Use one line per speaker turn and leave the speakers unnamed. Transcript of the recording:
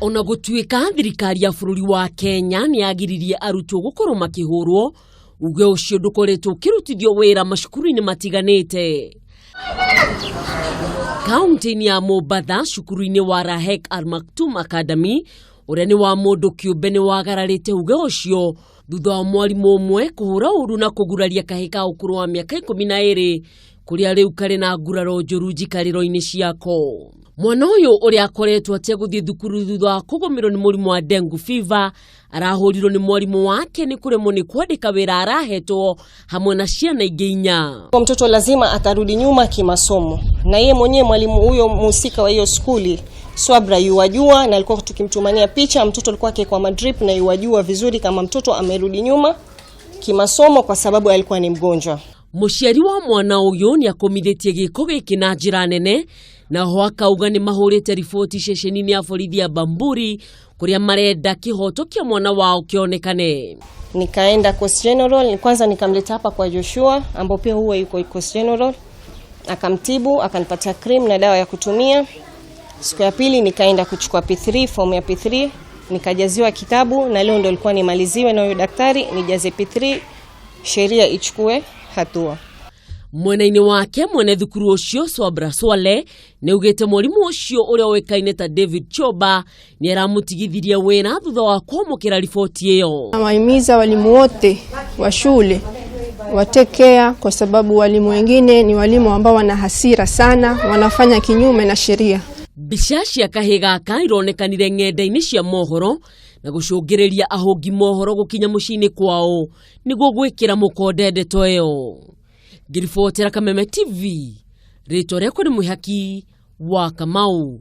Ona gũtuĩka thirikari ya bũrũri wa Kenya nĩ yagiririe arutwo gũkorwo makĩhũrwo, uge ũcio ndũkoretwo ũkĩrutithio wĩra macukuru-inĩ matiganĩte. Kaunti-inĩ ya Mombatha, cukuru-inĩ wa Rahek Al Maktoum Academy, ũrĩa nĩ wa mũndũ kĩũmbe nĩ wagararĩte uge ũcio thutha wa mwarimũ ũmwe kũhũra ũru na kũguraria kahĩ ka ũkũrũ wa mĩaka 12 kũrĩa rĩu karĩ na nguraro njũru njikarĩro-inĩ ciako. Mwana ũyũ ũrĩa akoretwo ategũthiĩ thukuru thutha wa kũgũmĩrwo nĩ mũrimũ wa dengue fever arahũrirwo nĩ mwarimũ wake nĩ kũremwo nĩ kwandĩka wĩra arahetwo hamwe na ciana ingĩ inya.
Kwa mtoto lazima atarudi nyuma kimasomo, na yeye mwenyewe mwalimu huyo mhusika wa hiyo skuli Swabra yuwajua, na alikuwa tukimtumania picha mtoto alikuwa akiwekwa madrip na yuwajua vizuri kama mtoto amerudi nyuma kimasomo kwa sababu alikuwa ni mgonjwa.
Mũciari wa mwana ũyũ nĩ akũmithĩtie gĩko gĩkĩ na njĩra nene, na ho akauga nĩ mahũrĩte riboti ceceni-inĩ ya borithi ya Bamburi kũrĩa marenda kĩhoto kĩa mwana wao kĩonekane.
Nikaenda Coast General kwanza, nikamleta hapa kwa Joshua ambao pia huwa yuko Coast General, akamtibu akanipatia cream na dawa ya kutumia. Siku ya pili nikaenda kuchukua P3, form ya P3 nikajaziwa kitabu, na leo ndo ilikuwa nimaliziwe na huyo daktari nijaze P3, sheria ichukue hatua.
Mwena-inĩ wake mwene thukuru ũcio Swabra Swale nĩ augĩte mwarimũ ũcio ũrĩa ũĩkaine ta David Choba nĩ aramũtigithirie wĩra thutha wa kwamũkĩra riboti ĩyo.
Nawahimiza walimu wote wa shule watekea, kwa sababu walimu wengine ni walimu ambao wana hasira sana, wanafanya kinyume na sheria.
Mbica cia kahĩ gaka ironekanire ng'enda-inĩ cia mohoro na gũcũngĩrĩria ahũngi mohoro gũkinya mũciĩ-inĩ kwao nĩguo gwĩkĩra mũkonde ndeto ĩyo. Ngĩribotera Kameme TV, rĩtwa rĩakwa nĩ Mwĩhaki wa Kamau.